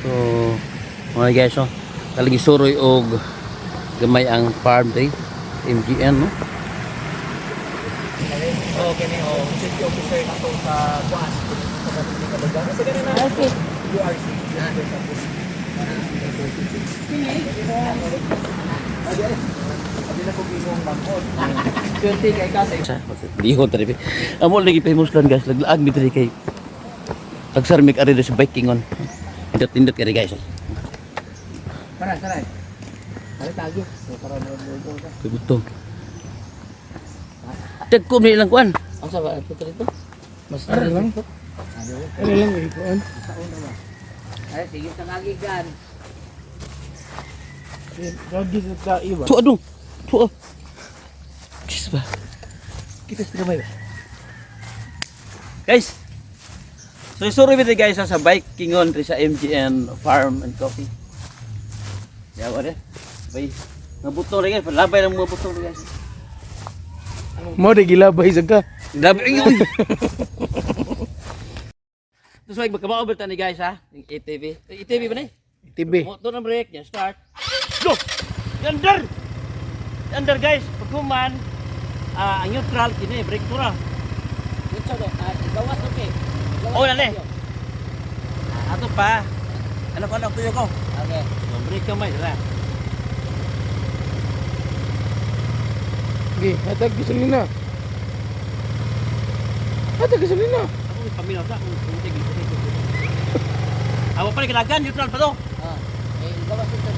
So, mga guys, oh, kalagi suroy og gamay ang farm day, MGN, no? Okay ni oh, safety officer na to sa kuan sa kaning lugar. Sa ganun na URC. Swerte kay ka sa Sa lihon tari. Amo lagi famous lan, guys, laglaag mi diri kay Tagsarmik ari sa biking on. Indot indot kari, guys. Para saray. Para tagi. Para mo mo ka. Kay buto. Dagko ni ilang kuan. Ang sa ba ito dito? Mas Ano lang? Ano lang ikuan? Ay sige sa kagigan. Gagi sa tae ba? Tu adong. Tu. Ah. Kis ba? Kita sa gamay ba? Guys. So sorry with guys sa biking on diri sa MGN Farm and Coffee. Yawa de. Bay. Nga buto rin, guys, labay lang mga buto rin, guys. Mo di gilabay sa ka. Labay uy. Tapos may magkamao ba ni guys ha? Yung ATV. Eh, ATV ba ni? TV. Motor ng brake niya, start. Go! Under! Under, guys, pag human, ang neutral, kini, brake to ra. Dito do. Ah, gawas okay. Oh, nani. Ato pa. Ano ko, ano, tuyo ko. Okay. So, brake kamay, ra. Gi, hatag gasolina. Hatag gasolina. Ako, paminaw sa, kung tigil ko. Awa pa rin kailangan, neutral pa to. Ah. Eh gawas ito.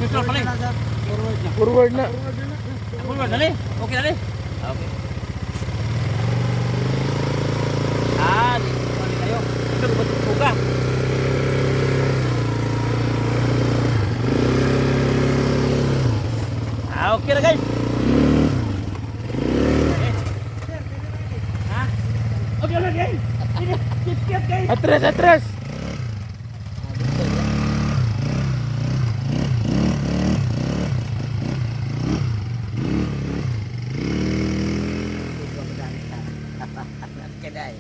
Neutral pa rin. Forward na. Forward na ni. Okay na ni. Okay. Ah, di ko ni kayo. Ito ko ba ka? Ah, okay na, guys. Okay. Ha? Okay na, guys. Kit guys. Atras, atras. Keday.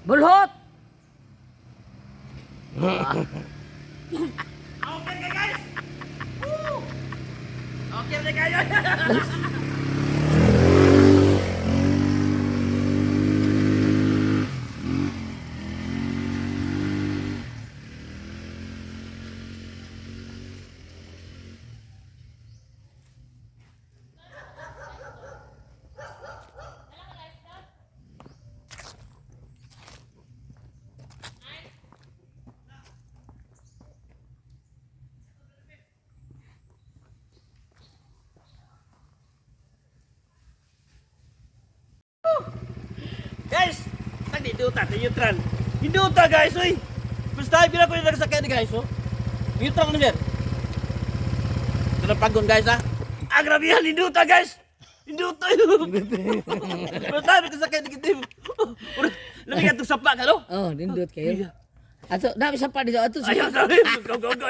Bulhot! Okay na, guys. Woo! Okay na kayo. Guys, tag di duta, di neutral. Hinduta, guys, oy. First time pila ko ni nagsakay ni guys, oh. Neutral ni sir. Ito pagon, guys, ha. Ah, grabe yan, hinduta, guys. Hinduta. First time ko sakay ni kitim. Lami ka itong sapa ka, no? Oh, nindot kayo. Ato, dami sa pa dito. Ato, Ayaw, sabi. Go, go, go.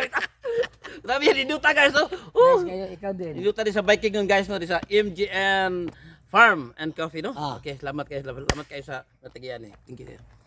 Grabe yan, hinduta, guys, oh. Oh. Nice kayo, ikaw din. Hinduta din sa biking yun, guys, no? Di sa MGN Farm and Coffee, no? Ah. Okay, salamat kayo. Salamat kayo sa natigian, eh. Thank you.